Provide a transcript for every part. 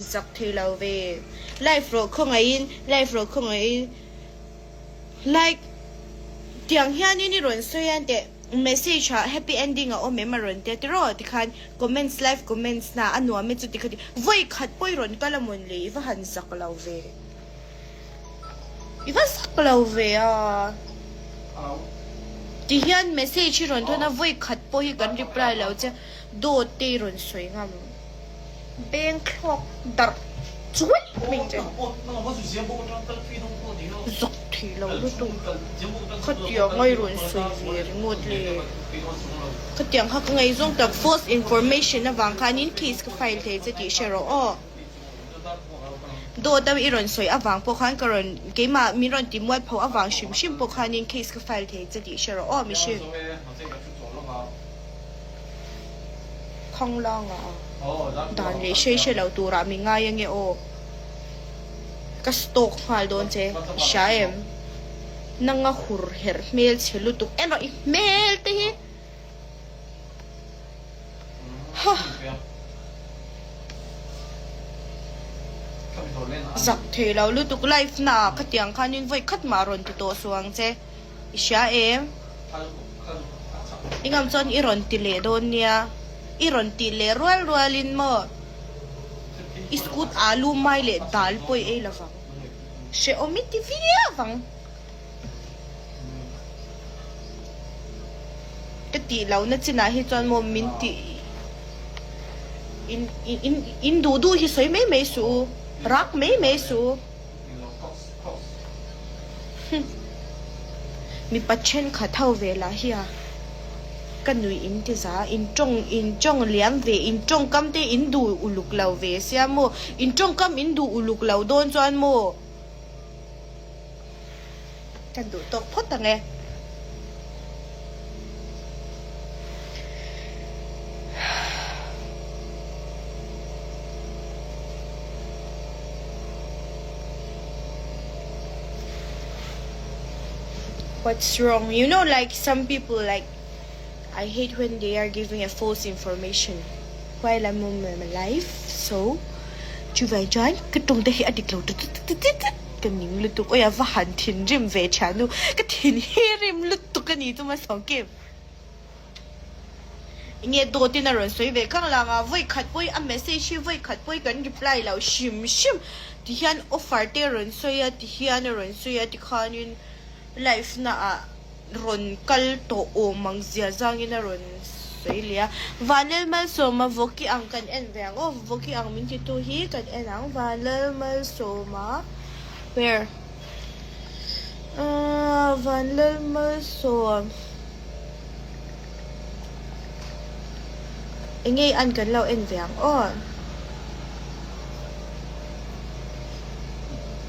Zak thei lo ve. Live rawh khawngaihin, live rawh khawngaihin. Like tiang hianin i rawn sawi a teh message ah happy ending a awm em a rawn tia tiraw tikhan comments live comments na a nuam e chuti khati vawi khat pawh i rawn kal a mawn le i va han zak lo ve. I va zak lo ve a. Ti hian message hi rawn thawn a vawi khat pawh hi kan reply lo che dawt te i rawn sawi ngam. Beng thlawk darh chuai mai che. Zak thei lo lutuk. Khatiang a i rawn sawi ve ringawt le. Khatiang kha ka ngaihzawng tak false information avang khanin case ka file thei che tih hre rawh aw. Dawt a i rawn sawi avang pawh khan ka rawn keimah min rawn ti mualpho avang hrim hrim pawh khanin case ka file thei che tih hre rawh aw mihring. Khanglanga dan leh hrei hre lo turah mi ngai ange aw. Ka stalk nghal dawn che i hria em? Nanga hur herh hmel chhe lutuk en rawh i hmel te hi. Ha! Zak thei lo lutuk live na ah khatiang khanin vawi khat mah rawn ti tawh suh ang che. I hria em? I ngam chuan i rawn ti leh dawn nia. I rawn tih leh rual rualin maw i scoot alu mai leh dal pawh i ei lovang. Hrehawm i ti viau ang. Ka tih lohna chinah hi chuan maw min tih in in in duh duh hi sawi mai mai suh u, rak mai mai suh u. Mipa thenkhat ho ve lah hi a ka nuih in ti za in tawng in tawng liam ve in tawngkam te in duh uluk lo ve sia maw in tawngkam in duh uluk lo dawn chuan maw. Ka duh tawk phawt ang e. What's wrong? You know like some people like I hate when they are giving a false information while I'm on my life so chuvang chuan ka tawng te hi a dik lo tut tut tut tut tut ka ning lutuk awi a va han thinrim ve thian u ka thin hi rim lutuk a ni chu masawng kim enge dawt in a rawn sawi ve khang lang a vawi khat pawh hi a message hi vawi khat pawh hi kan reply lo hrim hrim ti hian offer te a rawn sawi a ti hian a rawn sawi a tikhanin life na ah. Rawn kal tawh awm ang zia zangin a rawn sawi leh a. Vanlalmalsawma Vawki ang kan en ve ang aw. Vawki ang min titu hi kan en ang. Vanlalmalsawma where? Ahh Vanlalmalsawm enge i an kan lo en ve ang aw.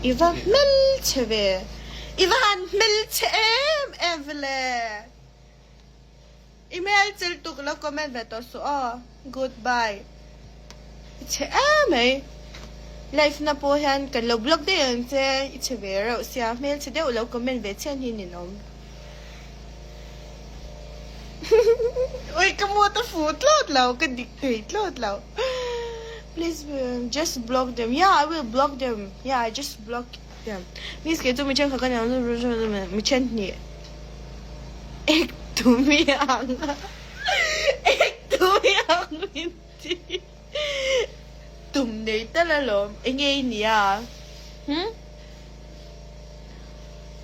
I va hmelchhe ve. I va han hmelchhe em em ve le. I hmelchhe lutuk lo comment ve tawh suh aw. Goodbye. I chhe em mai. Live na pawh hian kan lo block daih ang che. I chhe ve reuh sia hmelchhe deuh lo comment ve chian hi ninawm. Ui ka mood a fuh tlawt lo ka dik thei tlawt lo. Please just block them. Yeah I will block them. Yeah I just block. Miss kei chu mi thenkhat ka ni ang mi thenh ek tumi ang ek tumi ang min ti tum nei tal alawm enge i nia hmm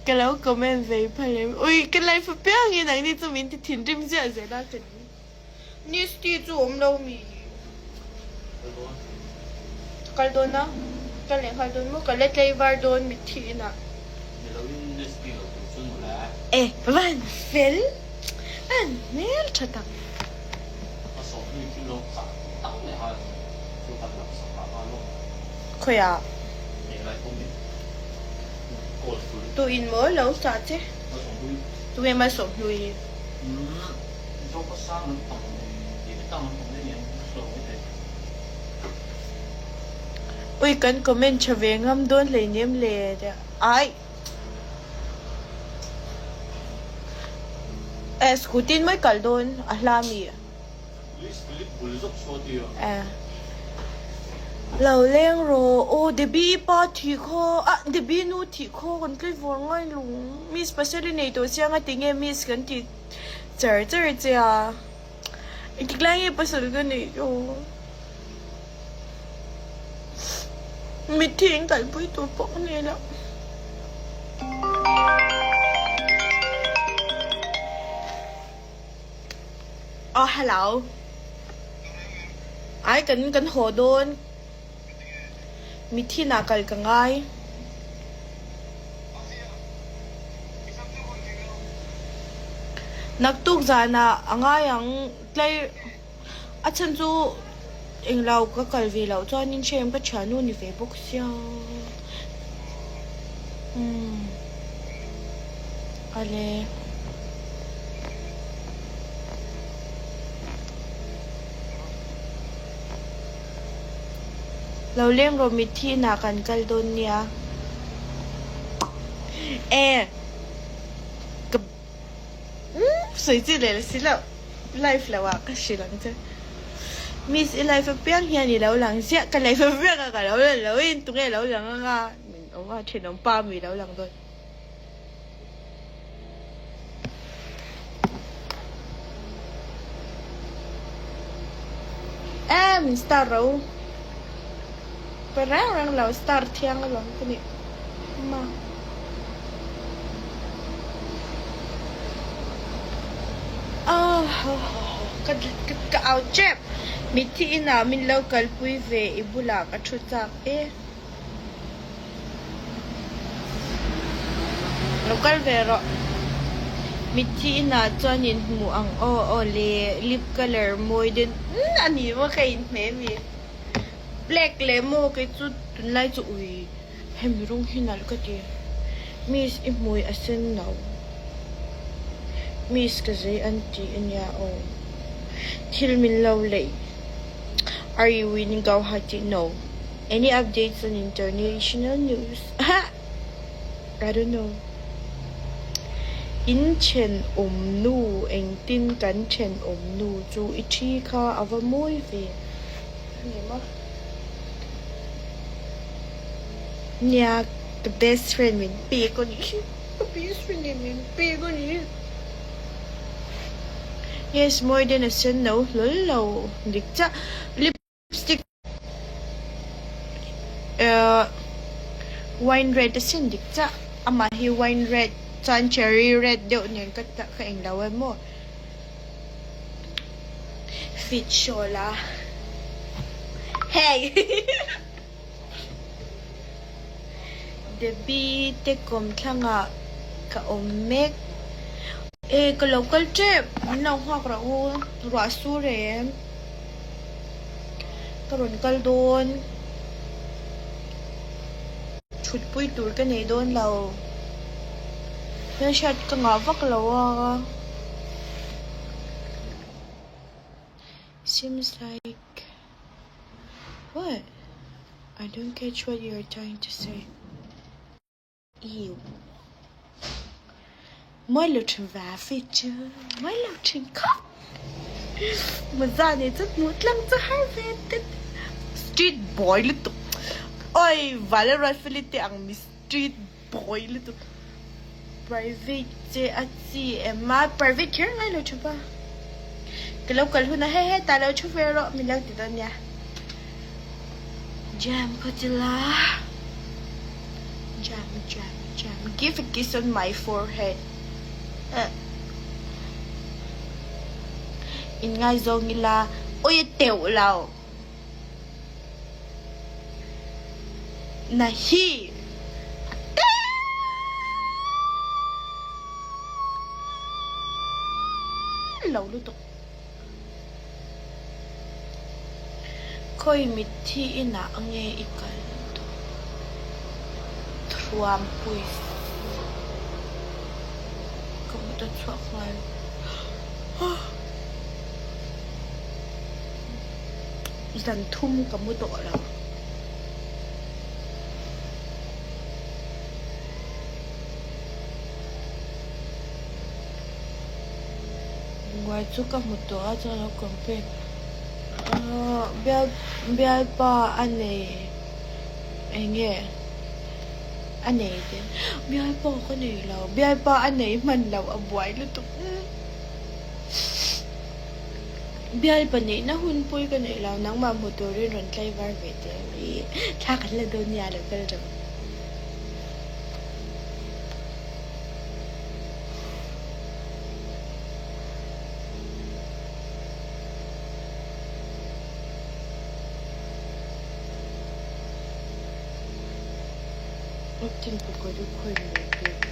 ka lo comment ve phal em ui ka life apiangin ang ni chu min ti thinrim ziah zel a ka ni. Nisty chu awm lo mi? Kal dawn a, kal leh nghal dawn maw? Ka la tlaivar dawn mitthi inah. Niloin Nisty lo tur chu nula. E van fel, van hmel tha tak. A sawmhlui khi lo chak tak leh nghal chu kan lam sak phah nghal lawk. Khawiah? Englai pawh min call full. Tu in maw lo chah che? Malsawmhlui. Tunge Malsawmhlui? Umm. Ui kan comment tha ve ngam dawn hleinem le ai eh scooty in mawi kal dawn a hla mi eh. Lo leng rawh aw Debbie pa thih khaw ah Debbie nu thih khaw kan tlei vawr ngai lung Miss pasal i nei tawh chiang a tinge Miss kan ti char char che a engtik lai nge pasal ka neih tawh mitthi in kalpui tur pawh ka nei lo. Aw hello. Ai kan kan haw dawn. Mithin ah kal ka ngai. Naktuk zanah a ngai ang tlai a chhan chu englo ka kal ve loh chuanin hrem ka thiannu ni ve bawk sia. Umm ale. Lo leng rawh mitthi inah kan kal dawn nia. E ka sawi chi leh la si loh live loh ah ka hrilh ang che. Miss i live apiang hian i lo lang ziah ka live apiang a ka lo lang lo in tunge lo lang anga min awm a thenawm pa mi lo lang dawn. Em star ro pa reng reng lo star thiang alawm ka nih ma. Ka ka au tep mitthi inah min lo kalpui ve i bulah ka thu chak e. Lo kal ve rawh. Mitthi inah chuan inhmuh ang aw aw le lip colour mawi den a ni maw ka inhmeh mi. Black leh maw kei chu tunlai chu ui hemi rawng hi nalh ka ti. Miss i hmui a sen lo. Miss ka zei an ti ania aw. Thil min lo leih. Are you in Guwahati? No. Any updates on international news? I don't know. In thenawm nu engtin kan thenawm nu chu i thi kha a va mawi ve ani maw? Nia ka best friend min pek a nih hi ka best friend in min pek a nih hi. Yes mawi den a sen no hlawl lo dik chiah lipstick ehh wine red a sen dik chiah amah hi wine red chuan cherry red deuh nen ka ka englo emaw fit shawl a hey Debbie te kawmthlangah ka awm mek. E ka lo kal tep, min lo nghak rawh u, ruah sur em? Ka rawn kal dawn, thutpui tur ka nei dawn lo, hmelhriat ka ngah vak lo a. Seems like what? I don't catch what you are trying to say. Ew. Mawi lo thin va fe chu. Mawi lo thin khawp. Mawza nei chu hmuh tlang chu har ve tet. Street boy lutuk. Oi Valeria te ang mi street boy lutuk. Private che a chi em a, private kher ngai lo thup a. Ka lo kal hun a he he ta lo thu ve rawh min lo ti dawn nia. Jam khaw chi la. Jam jam jam give a kiss on my forehead. Eh. In ngaizawng ila oi a teuh lo. Na hi a tel lo lutuk. Khawi mitthi inah nge i kal tawh? Thuampui ka hmu ta chhuak nghal. Zan thum ka mu tawh lo. Buai chu ka hmu tawh a chuan a lo complain. Bial bialpa a nei eng nge a nei te bialpa ka nei lo bialpa a nei hman lo a buai lutuk bialpa neihna hun pui ka nei lo nangmah hmu turin rawn tlaivar ve teh ang i thla kan la dawn nia lo kal rawh. Tin pakawt i khawi mai tur.